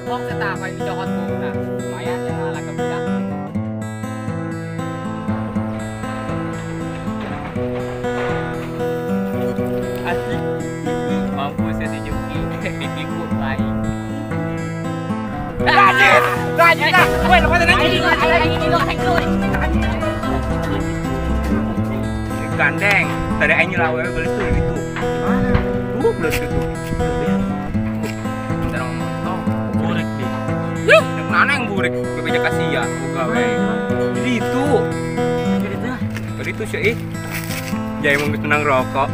Bok serta apa yang dicokot buk. Nah, lumayan jangan ala kebudak. Asik. Mampus ya si Juki, ditipu baik. Rajin, rajin dah. Woi, lepas lagi. Gandeng, tadi aing nyela wewe gelis tuh gitu. Mana? Tuh gelis itu. Bentar ngomong. Burik deh. Ih, mana yang burik? Bebeja kasih ya, boga we. Jadi itu. Jadi itu. Tadi itu sih. Jai mau menang rokok.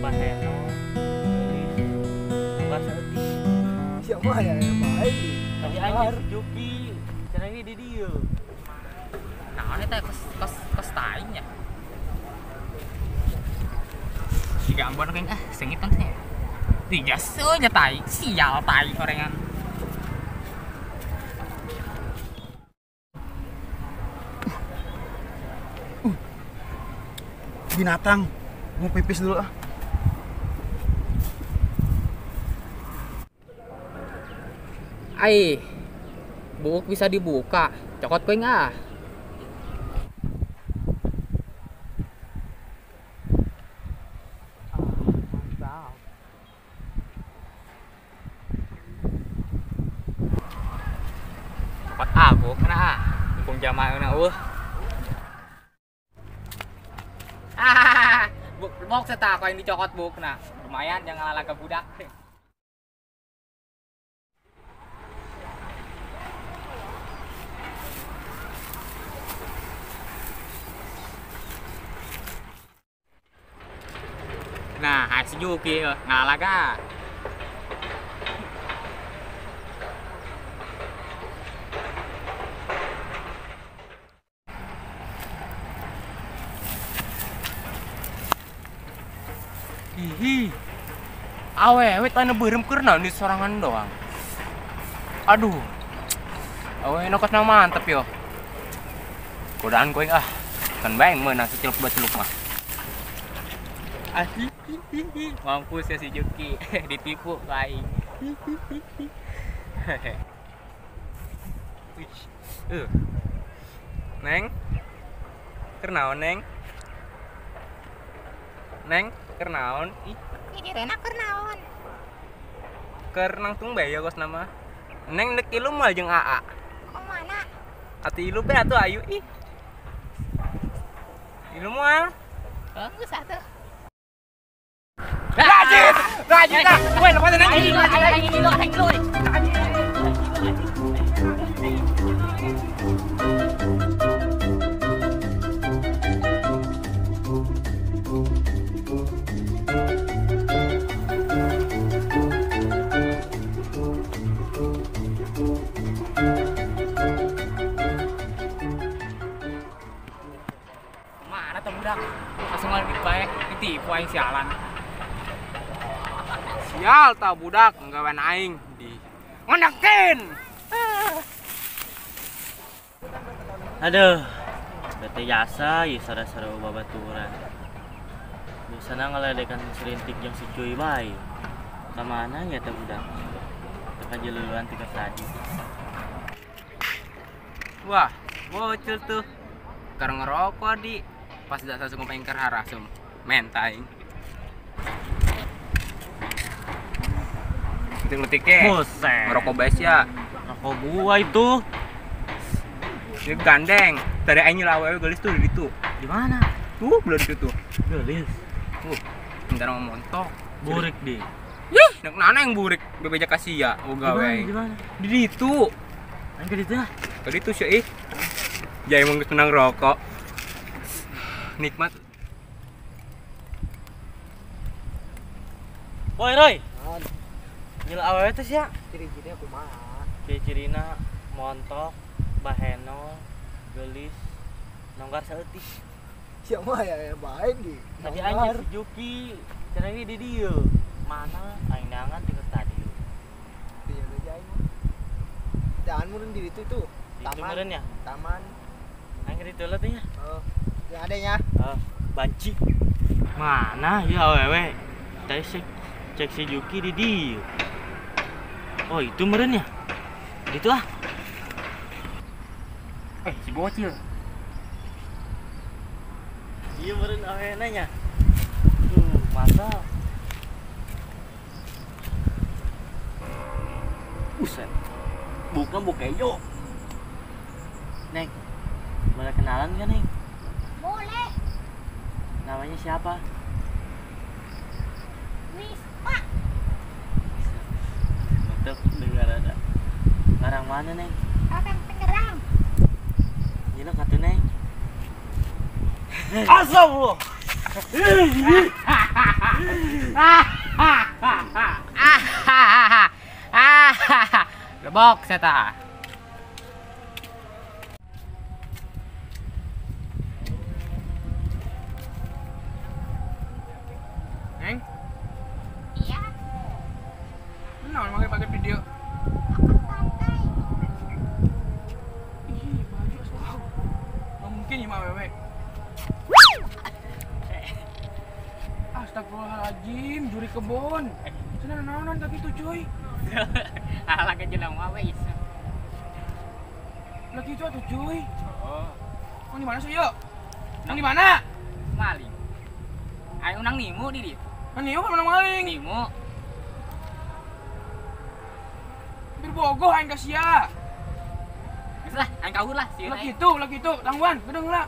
Baheno. Bahasa eutik. Siapa ya yang baik? Tadi aing si Juki, cenah di dieu. Naon eta kos tai nya. Tiga ambon kayaknya ah sengitan teh. Tiga nya tai, sial tai orengan. Binatang, mau pipis dulu ah. Ai, buuk bisa dibuka, cokot kowe ah. Cokot ah buuk na ah, mumpung jamaah na eueuh. Ah, bok serta apa yang dicokot buk nah, lumayan jangan ala ke budak. Nah, si Juki ngalah ga. Hihi. Awewe tanah beureum keur naon di sorangan doang. Aduh. Awewe nokotna mantep yo. Godaan koeng ah. Kan bae meunang secelup dua celup mah. Asik. Mampus ya si Juki, ditipu lain. Neng, kernaon neng? Neng, kernaon? Ih, Rena kernaon? Keur nangtung bae ya kos nama. Neng nek ilu moal jeung AA. Kok mana? Atuh ilu be atuh ayu ih. Ilu moal? Bagus atuh. Rajin, rajin dah. Woi, lepas lagi. Mana tuh budak? Langsung lagi baik, ditipu aing sialan. Sial tau budak nggawean aing di ngondakeun. Aduh, bete jasa ieu sara-sara babaturan. Busana ngaledekan serintik jeung si Cuy bae. Ka mana nya teh budak? Teu kajeluluan ti tadi. Wah, bocil tuh. Keur ngerokok di pas dak langsung pengen keur harasum. Menta aing. Letik-letiknya ngerokok bae ya. Rokok gua itu. Dia gandeng. Tadi aing nyela awewe gelis tuh di ditu. Di mana? Tuh, belah di situ. Gelis. Tuh, bentar ngomong montok. Burik deh. Ih, nek nana yang burik bebeja kasih ya, boga we. Di mana? Di ditu. Aing ke ditu ah. Ke ditu sih ih. Jai mung geus menang rokok. Nikmat. Woi, Roy. Nyela awewe teh sia. Ciri-cirina kumaha? Ciri-cirina montok, baheno, gelis, nonggar saeutik. Siapa ya yang baik di? Tadi aing si Juki, cenah di dieu. Mana aing neangan ti tadi. Dieu aja aing. Jangan meureun di ditu itu. Taman. Meureun ya? Taman. Aing di ditu teh nya. Heeh. Yang ada nya. Heeh, banci. Mana ya awewe? Tadi cek si Juki di dieu. Oh, itu meren ya? Itu ah. Si bocil. Iya meren awena nya. Mantap. Buset. Bukan bukejo. Neng, boleh kenalan kan, Neng? Boleh. Namanya siapa? Wisma. Mantap, dengar ada. Ngarang mana, Neng? Orang Tangerang. Gila kata Neng. Astagfirullah. Lebok seta. Neng? Iya. Kenapa pakai pakai video? Aku santai. Ih, baju wow. Nggak mungkin ya, Mak Wewe. Astagfirullahaladzim, juri kebon. Senang naonan kaki tuh cuy. Alah kejelang wae isa. Lagi itu atuh cuy. Oh. Nang di mana sih yuk? Nang di mana? Maling. Ayo nang nimu di dia. Nang nimu apa nang maling? Nimu. Bir bogoh aing ka sia. Geus lah, aing kabur lah sieun. Lagi itu, tangguhan, gedeng lah.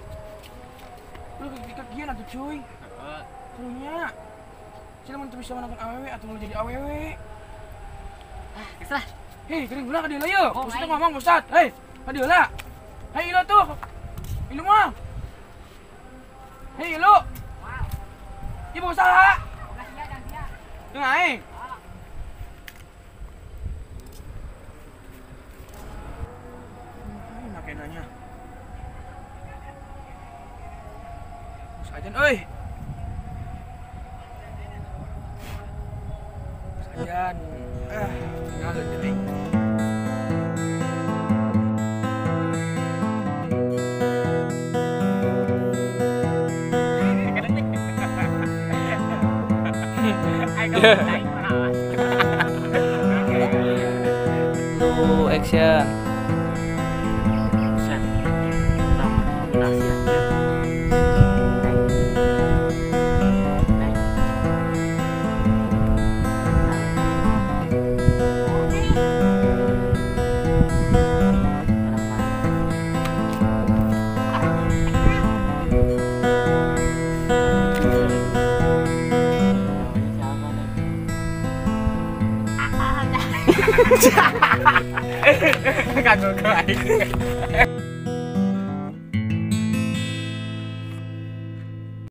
Lu kakian atuh cuy. Heeh. Karunya. Sila mun teu bisa menangkan awewe atau mau jadi awewe. Ah, geus lah. Hei, geuning heula ka dieu yeuh. Ustaz ngomong, Ustaz. Hei, ka dieu lah. Hei, ilo tuh. Ilo mah. Hei, ilo. Ieu saha? Jeung aing. Aing make nanya. Geus ajan euy. Geus ajan. Ah, tinggal aja aing. Tuh, action. Buset. Rambut kombinasi aja. Neng. Neng. Kagak aing.